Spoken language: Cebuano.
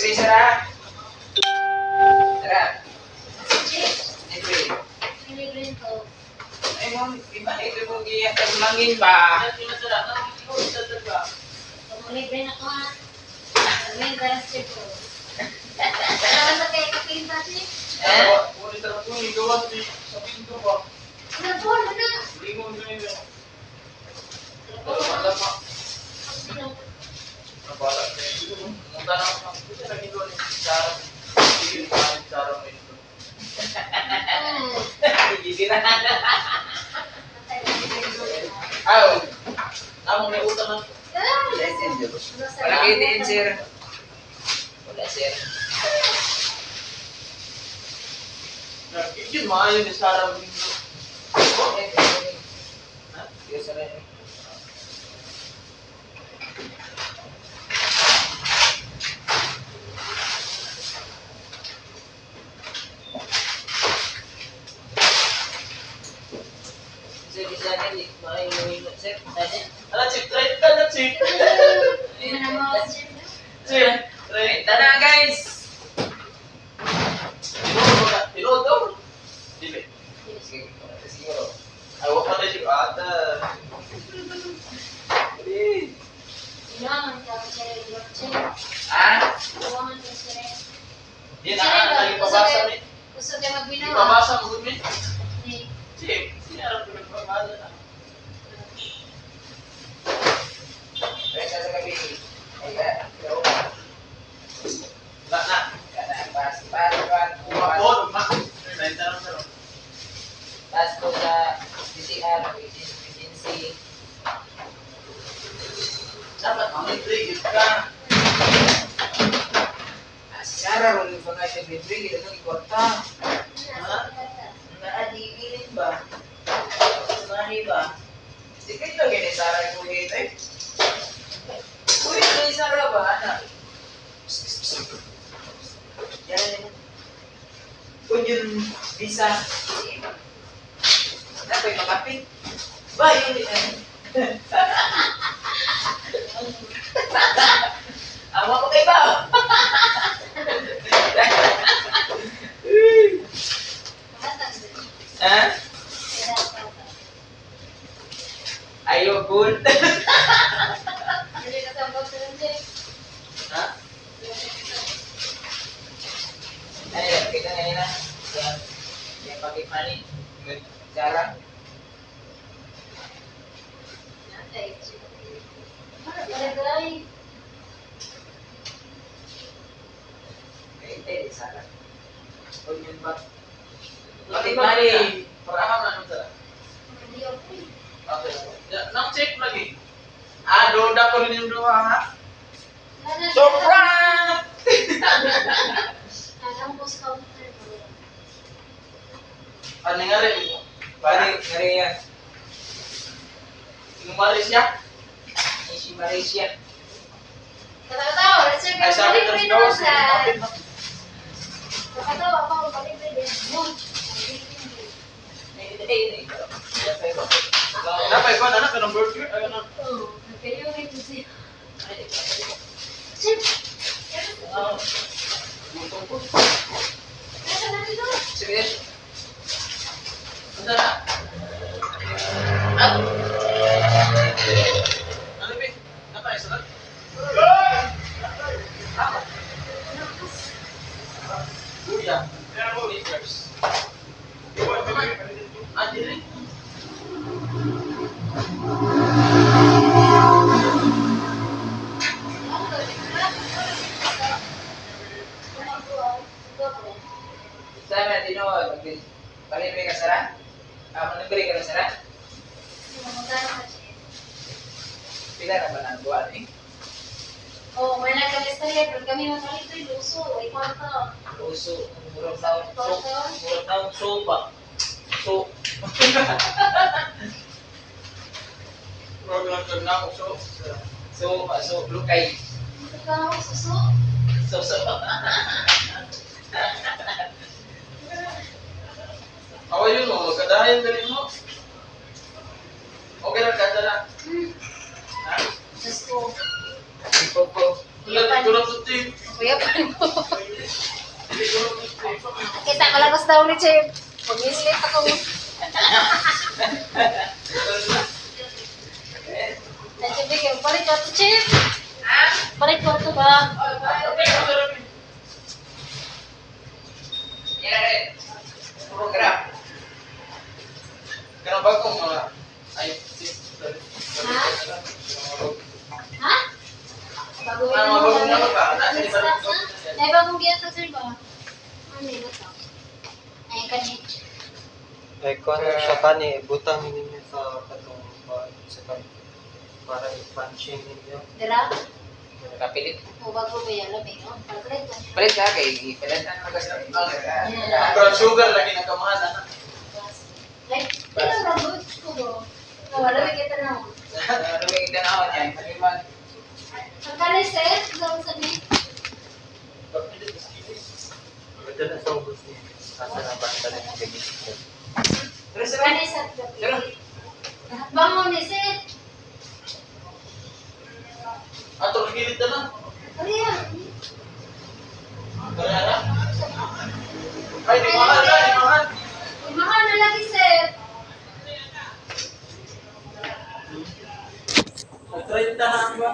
Libre, Sarah. Sarah, Chip, libre. libre ko. Ay, ma'am, iba ito kung giyatag mangin ba? Libre na ko ha. May garas chip ko. Para sa kay kapinta chip. Eh? Ano po, ano na? Hindi na. Aw, May utang na. wala kayo sir. Wala, sir. Yun, maayo ni Sarah Domingo. Sige, sir. Sir, isa na, maayo mo, sir. Ala, Chip, try ka na, Chip. Chip, try. Tara, guys! Tinuod ba ka? Tinuod daw? Dili. Sige, siguro. Ay, wag pa tayo, Chip. Ata. Ah? Yan, ah, ipabasa mi. Gusto kayo magbinawa. Ipabasa mo, gud mi. Chip, sinarap ko nagpabasa na. Presa sa gabi. Ay, ka. Pero, Wala na. kana, pas, pas, pas, pas, Umabot, ma. Try na lang, sir. pas ko sa PCR, agency. Dapat, ang libre, yun ka. Ah, si Sarah, ron yung mga siya libre, ito nang ikwarta. Naa, di gilid ba? Sumani ba? Di kayo to gini, Sarah, kuhit, eh. Kuhit ni Sarah ba, anak? Yan, yan. Kung yun, visa. Dapat makapit. Ba, yun, eh. Awa ko kay ba? Ha? Ayo, good. Ha? Ay, kita na yun na. Yan. Yan, pocket money. Sarah. Eh, eh, Sarah. Kung yun ba? Pocket money. Paraham na nung sara. Okay. Nang check lagi. Ah, doda ko rin yung duha, ha? Surprise! Alam ko sa counter. Ano nga rin? Pwede, ngari yan. Yung Malaysia? Si Malaysia. Katawa-tawa, let's check Ay, sabi ang ng libre gawas, na sa. kapit na. Nakatawa ako, palibre din. Boom. Eh, eh, eh. Dapat ko, anak, kanang burger. Ay, ano? Oo, nagkayungin ko siya. Chip! Gutom ko. Nasa na dito? Sige. Ano na? Ah! Ano ba? Napay, sarap? Ah! Kuya. Sneakers. Ah, dili. Sana tinuod. Palibre ka, Sarah? Ah, manlibre ka na, Sarah? Pila na ba na ang buwan, eh? Oh, may nagka-istorya, pero kami magpalibre, luso, ay kwarta. Uso, murag taon, so, murag taon, so ba? So, Huwag lang kag na so. so, ah, so, lukay. Ikaw, suso. So, so. Awa yun mo, magkadayan galing mo. Okay lang, kada na. Diyos ko. Ipo ko. Wala, tulog sa team. Kuya, Uyapan ko. Kita malagos daw ni Chip. Pag-islit ako. Na Chip, bigyan. Palit ko to, Chip. Palit ko to ba? Yeah. Program. Kanang bagong mga ay sis. Ha? Ha? Bago Ano, yun. bagong naman ba? Nasa iba Stop na. Ay, bagong giyata, sir ba? Ano yun ito? Ay, kani. Ay, kuan na siya kani, butang ninyo sa katong sa kan para i-punching ninyo. Dira? Kapilit. O bago ba yan? Labi, oh. Palit ko. Palit ka kay palit na magas na. Ang brown sugar lagi ng kamahal ah. Like, ilang rambut ko ba? Wala, may kita na. Lumigit na ako niya. Paliman. Ang kani, sir? Gawin sa ni? Ito na sa ubos niya. Asa na banda na yung gagisip. Pero sir, Kani sa Sir. Bangon ni sir. Ato gilid na lang. Ano yan? Kaya na. Ay, di mahal na, di mahal. Mahal na lagi, sir. Nag-30 na ba?